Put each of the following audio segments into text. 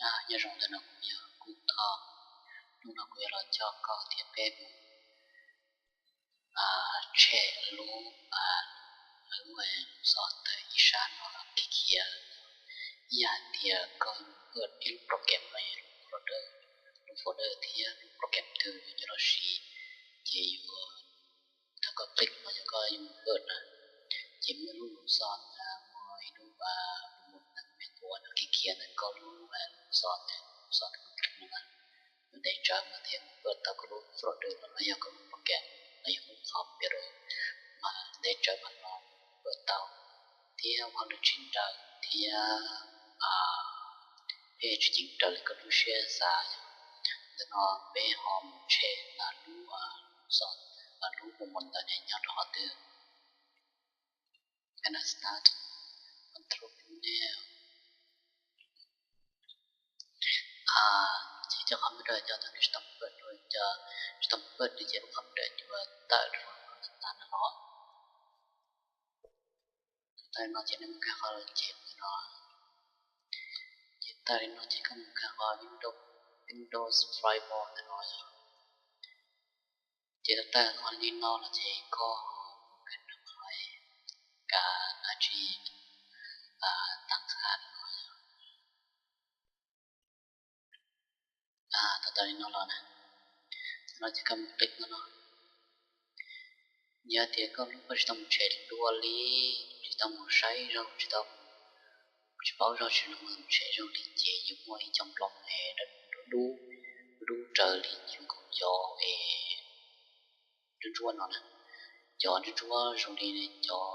Nyob zoo, ntawm no kuv yog Kub Thoj. Hnub no kuv yuav los coj koj thiab peb mus tshem lub, lub, lub xov ntawm ib sab no los khiav khiav. Ib yam hais tias koj mus paj ib lub program no, lub folder, lub folder thiab lub program twg yuav los siv, ces yuav, thaum koj click no yog koj yuav mus paj na, ces muaj lub lus xov, muaj ib lub, lub mus ntawm me quav no khiav khiav ntawm koj lub, lub xov ntawd, lub xov ntawd koj click no na, yuav ntev tsawv mas thiaj mus paj tau koj lub folder los no yog koj lub program los yog koj lub qhov computer, mas ntev tsawv mas no paj tau thiab ua hauj lwm tsis nrawm thiab peb tsis ceev raws li koj lub siab xav. Ntawm no peb ho mus tshem lub, lub xov, lub mus ntawm ne nyob rau qhov twg. Start control panel. Ces cov qhov mus dawm cov thaum nws tsis tau mus paj, cov tsis tau mus paj ces lub qhov mus dawm yuav tawm rau tas no los. Tawm li no ces nws mus kag qhov los ces no, ces tawm li no ces koj mus kag qhov Windows, Windows Driver ntawm no yog. Ces tau tawm qhov li no los ces koj mus kag rau qhov kav dab tsi, tab qha no yog. Tau tawm li no los na, no ces koj mus click no no. Yog tias koj lub koj tsis tau mus tshem dua li, tsis tau mus saib zog, tsis tau, tsis paub zog tsis mus tshem zog li ces yuav muaj ib co nploos es dub dub raws li zoo nkaus cov es ntsuab ntsuab no na, cov ntsuab ntsuab zoo li cov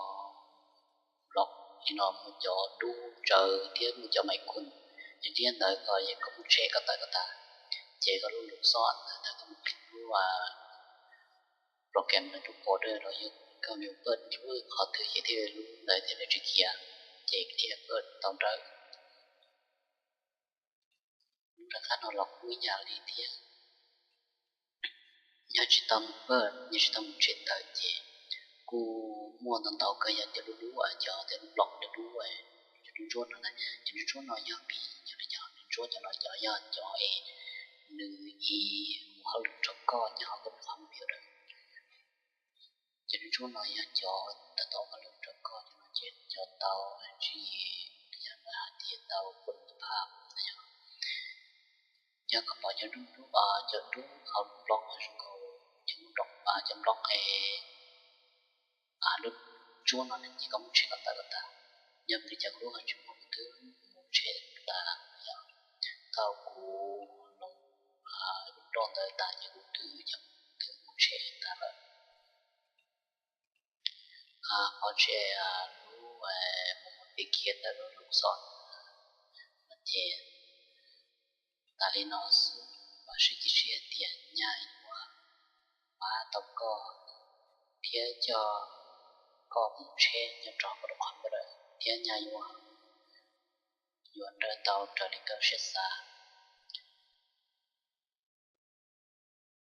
nploos li no, muaj cov dub raws thiab muaj cov mais kun, yog li ntawd koj yuav kom mus tshem kom tawm kom tas, ces koj lub lus xov ntawd koj mus click lub program ntawd rau qhov dawb los yog koj mus paj lub qhov twg ces thiaj li lub ntawd thiaj li tsis khiav, ces thiaj paj tau nrawm. Lub rov qab no los kuj ib yam li thiab. Yog tsis tau mus paj, yog tsis tau mus tshem tawm ces kuj muaj ntau ntau kawg, yog tias lub dub, cov tias lub nploos dub dub, cov ntsuab ntsuab no na, cov ntsuab ntsuab no yog vim yog li cov ntsuab ntsuab cov no cov yog cov es nws ua hauj lwm rau koj nyob hauv koj lub qhov mus dawm. Cov ntsuab ntsuab no yog cov tau tau hauj lwm rau koj, cov no ces cov tau tsis, yog lawv hais tias tau kuv pab no yog. Yog koj pom cov dub dub, cov dub hauv lub nploos zoo nkaus cov nploos, cov nploos es lub ntsuab no ces koj mus tshem kom tawm kom tas. Yog vim li cas kuv lub ho tsis muaj, kuv twb mus tshem tas yog thaum kuv los lub nploos ntawd tas ces kuv twb, twb mus tshem tas lawm. Qhov tseem lub mus mus khiav khiav ntawm lub lus xov no ces tas li no xwb, vam thiab cia siab tias nyaj yuav pab tau koj thiab coj koj mus tsheb nyob rau koj lub qhov ncauj lawm thiab nyaj yuav, yuav nrawm tau raws li koj siab xav.